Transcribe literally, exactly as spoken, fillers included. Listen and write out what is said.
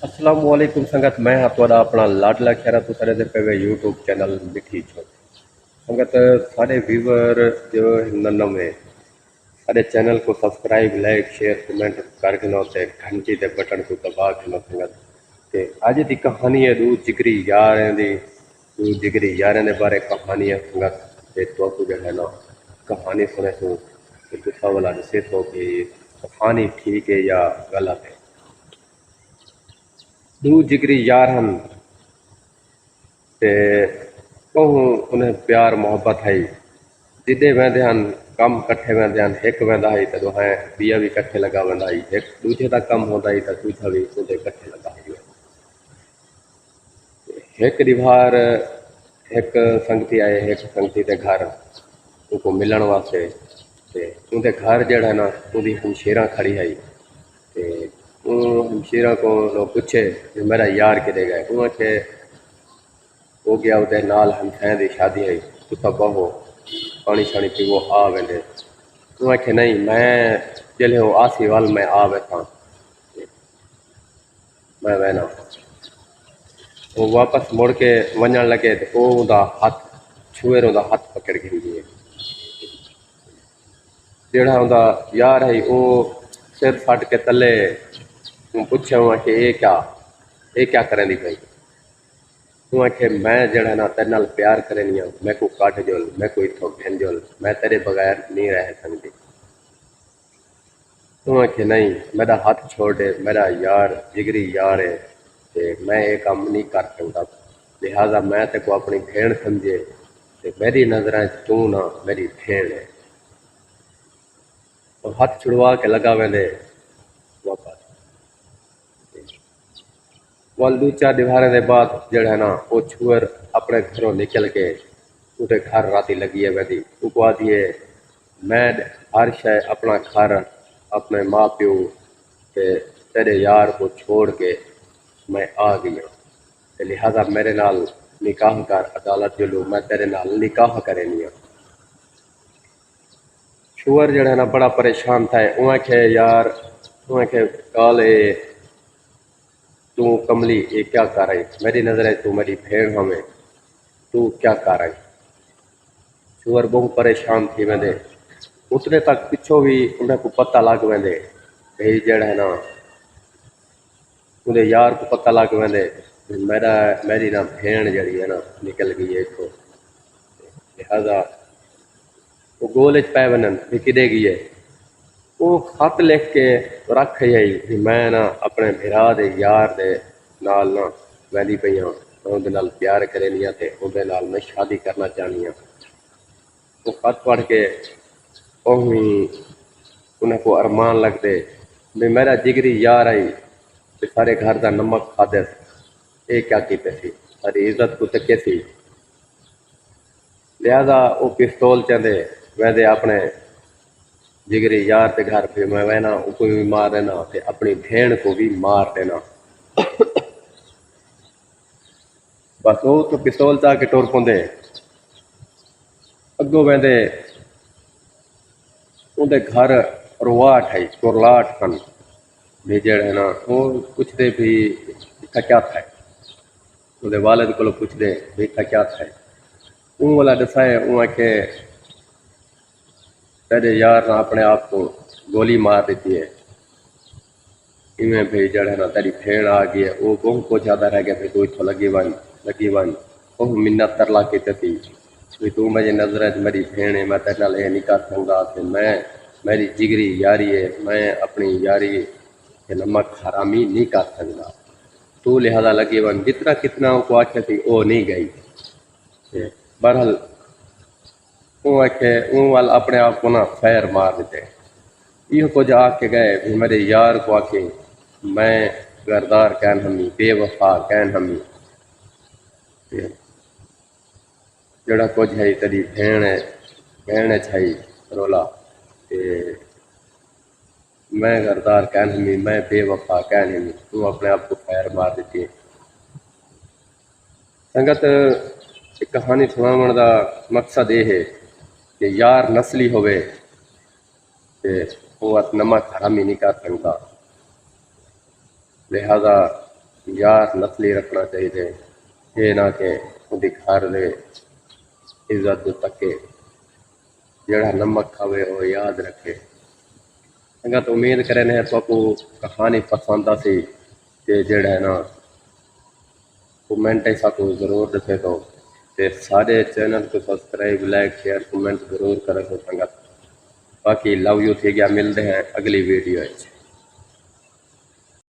السلام علیکم سنگت، میں ہاں تہاݙا اپݨا لاڈلا خیرا۔ تساں ݙیہدے پئے وے یوٹیوب چینل مٹھی جھوک۔ سنگت، ساݙے ویور جو ہن نویں، ساݙے چینل کوں سبسکرائب، لائک، شیئر، کمنٹ کر گھنو تے گھنٹی دے بٹن کوں دبا گھنو سنگت۔ تے اڄ دی کہانی ہے ݙو جگری یاریں دی، ݙو جگری یاریں دے بارے کہانی ہے سنگت۔ تے تہاکوں جو ہے نا، کہانی سݨیسوں تے تساں ولا ݙسیسو کہ کہانی ٹھیک ہے یا غلط ہے۔ ݙو جگری یار ہن تے ٻہوں انہیں پیار محبت ہئی۔ جݙے ویندے ہن، کم کٹھے ویندے ہن، ہک ویندا ہئی تاں ݙوہائیں ٻیا وی کٹھے لڳا ویندا ہئی، ہک ݙوجھے دا کم ہوندا ہئی تاں ݙوجھا وی اوندے کٹھے لڳا ہئی۔ ہک ݙیہاڑ ہک سنگتی آئے، ہک سنگتی دے گھر اوکوں ملݨ واسطے۔ تے اوندے گھر جیڑھا نا، اوندی ہمشیراں کھڑی ہئی۔ تے اوں ہمشیراں کوں لوک پچھے جو میݙا یار کݙے ڳئے؟ اوں آکھے او ڳیا اوندے نال، ہمسائیں دی شادی ہئی، تساں ٻہو، پاݨی شاݨی پیوو، آ ویندے۔ اوں آکھے نئیں، میں جیلھے او آسی ول میں آ ویساں۔ میں وینا۔ او واپس مڑ کے ونڄݨ لڳے تے او اوندا ہتھ، چھوہر اوندا ہتھ پکڑ گھندی ہے۔ جیڑھا اوندا یار ہئی او سر پھٹ کے تلے اوں پچھے، اوں آکھے اے کیا، اے کیا کریندی پئی؟ اوں آکھے میں جیڑھا نا تیݙے نال پیار کریندی ہاں، میکوں کڈھ جل، میکوں اتھوں گھن جل، میں تیݙے بغیر نی رہ سڳدی۔ اوں آکھے نئیں، میݙا ہتھ چھوڑ ݙے، میݙا یار جگری یار ہے تے میں اے کم نی کر سڳدا، لہذا میں تیکوں اپݨی بھیݨ سمجھے تے میݙی نظراں اچ توں نہ میݙی بھیݨ ہے۔ او ہتھ چھڑوا کے لڳا ویندے واپس۔ ول ݙو چار ݙیہاڑیں دے بعد جیڑھا نا او چھوہر اپݨے گھروں نکل کے اوندے گھر راتی لڳی ہے ویندی، اوکوں آہدی ہے میں ہر شے، اپݨا گھر، اپݨے ماء پیو تے تیݙے یار کوں چھوڑ کے میں آ ڳئی ہاں، تے لہذا میݙے نال نکاح کر، عدالت جلوں میں تیݙے نال نکاح کریندی ہاں۔ چھوہر جیڑھا نا بڑا پریشان تھئے، اوں آکھے یار، اوں آکھے ڳالھ اے توں کملی اے کیا کر آئی؟ میݙی نظر اچ توں میݙی بھیݨ ہوویں، توں کیا کر آئی؟ چھوہر ٻہوں پریشان تھی ویندے۔ اتنے تک پچھوں وی انہاں کوں پتہ لڳ ویندے بھئی جیڑھا ہے نا اوندے یار کوں پتہ لڳ ویندے بھئی میݙا، میݙی نا بھیݨ جیڑھی ہے نا نکل ڳئی ہے اتھوں، لہذا او ڳول اچ پئے ونڄن بھئی کݙے ڳئی ہے۔ او خط لکھ کے رکھ آئی ہئی بھئی میں نا اپݨے بھرا دے یار دے نال نا ویندی پئی ہاں، میں اوندے نال پیار کریندی ہاں تے اوندے نال میں شادی کرݨا چاہندی ہاں۔ او خط پڑھ کے ٻہوں انہاں کوں ارمان لڳدے بھئی میݙا جگری یار ہئی تے سارے گھر دا نمک کھادس، اے کیا کیتے سی؟ ساݙی عزت کوں تکیسی۔ لہذا او پستول چاندے ویندے اپݨے جگری یار دے گھر، بھئی میں وینا اوکوں وی مار ݙینا تے اپݨی بھیݨ کوں وی مار ݙینا۔ بس او اتھوں پستول چا کے ٹر پوندے۔ اڳوں ویندے اوندے گھر رواٹ ہئی، کرلاٹ ہن، بھئی جیڑھے نا او پچھدے بھئی اتھاں کیا تھئے؟ اوندے والد کولوں پچھدے بھئی اتھاں کیا تھئے؟ اوں ولا ݙسائے، اوں آکھے تیݙے یار نے اپݨے آپ کوں گولی مار ݙتی ہے۔ ایویں بھئی جیڑھے نا تیݙی بھیݨ آ ڳئی ہے، او ٻہوں کجھ آہدا رہ ڳیا بھئی توں اتھوں لڳی ونڄ، لڳی ونڄ۔ ٻہوں منت ترلا کیتے سی بھئی توں میݙی نظراں اچ میݙی بھیݨ ہے، میں تیݙے نال اے نی کر سڳدا تے میں، میݙی جگری یاری ہے، میں اپݨی یاری تے نمک حرامی نی کر سڳدا۔ توں لہذا لڳی ونڄ، جتنا کتنا اوکوں آکھیا سی او نی ڳئی۔ تے بہرحال اوں آکھے، اوں ول اپݨے آپ کوں نہ فیر مار ݙتے۔ ایہو کجھ آکھ کے ڳئے بھئی میݙے یار کوں آکھیں میں غدار کائن ہمی، بے وفا کائن ہمی۔ تے جیڑھا کجھ ہئی تیݙی بھیݨ ہے، بھیݨ اچ ہئی رولا۔ تے میں غدار کائن ہمی، میں بے وفا کائن ہمی، توں اپݨے آپ کوں فیر مار ݙتی۔ سنگت، اے کہانی سݨاوݨ دا مقصد اے ہے کہ یار نسلی ہووے تے او ات نمک حرامی نی کر سڳدا۔ لہذا یار نسلی رکھنا چاہیے، یہ نہ کہ ویندے گھر دے عزت جو تکے، جڑا نمک کھاوے وہ یاد رکھے۔ سنگت، امید کرے نے تو کو کہانی پسند آسی، تے جڑا ہے نا کمنٹ ہے ساکو ضرور دسے تو، تے سارے چینل کو سبسکرائب، لائک، شیئر، کمنٹ ضرور کرے تو سنگت۔ باقی لو یو تھی گیا، ملتے ہیں اگلی ویڈیو ہے۔